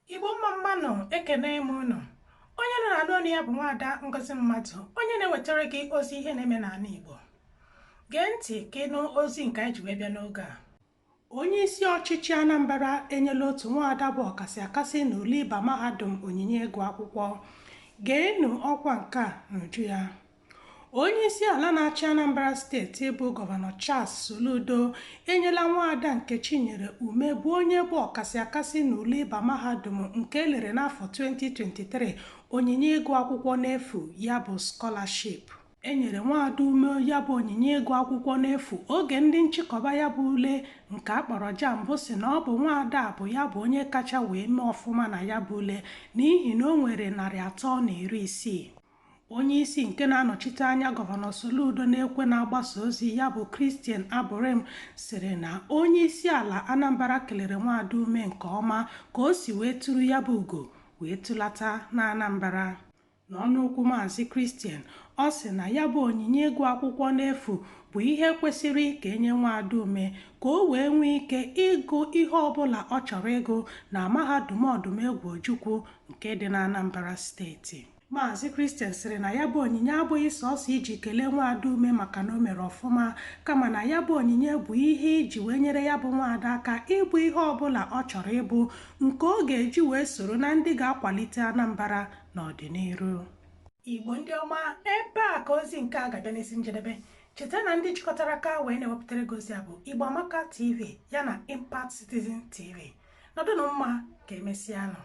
Igbo, mma mma nụ. Ekene m unu. Onye nọ na ọnụ ya bụ Nwaada Ngozi Mmadụ, onye na-ewetara gị ozi ihe na-eme n'ala Igbo. Gee ntị ka ịnụ ozi nke anyị ji wee bịa n'oge a. Onye isi ọchịchị Anambra enyela otu nwaada bụ ọkasị akasị n'ule ịba mahadum onyinye ịgụ akwụkwọ. Geenụ ọkwa nke a n'uju ya. Onye isi ala na-achị Anambra Steeti bụ Gọvanọ Charles Soludo enyela nwaada Nkechinyere Ume, bụ onye bụ ọkasị akasị n'ule ịba mahadum nke elere n'afọ 2023, onyinye ịgụ akwụkwọ n'efu, ya bụ scholarship. E nyere nwaada Ume ya bụ onyinye ịgụ akwụkwọ n'efu oge ndị nchịkọba ya bụ ule nke a kpọrọ JAMB si na ọ bụ nwaada a bụ ya bụ onye kacha wee mee ọfụma na ya bụ ule, n'ihi na o nwere 360. Onye isi nke na-anọchite anya Gọvanọ Soludo na-ekwe na-agbasa ozi ya, bụ Christian Aburime, sịrị na onye isi ala Anambra kelere nwaada Ume nke ọma ka o si wee tụrụ ya bụ ugo wee tụlata na Anambra. N'ọnụokwu Maazị Christian, ọ sị na ya bụ onyinye ịgụ akwụkwọ n'efu bụ ihe kwesịrị ka enye nwaada Ume ka o wee nwee ike ịgụ ihe ọbụla ọ chọrọ ịgụ na Mahadum Ọdụmegwu Ojukwu nke dị na Anambra Steeti. Maazị Christian sịrị na ya bụ onyinye abụghị sọsọ iji kelee nwaada Ume maka na o mere ọfụma, kama na ya bụ onyinye bụ ihe iji wee nyere ya bụ nwaada aka ịbụ ihe ọbụla ọ chọrọ ịbụ, nke ọ ga-eji wee soro na ndị ga-akwalite Anambra n'ọdịnihu. Igbo ndị ọma, ebe a ka ozi nke a ga-abịa n'isi njedebe. Cheta na ndị jikọtara aka wee na-ewepụtara gị ozi a bụ Igbo Amaka TV ya na Impact Citizen TV. Nọdụnụ mma, ka emesịanụ.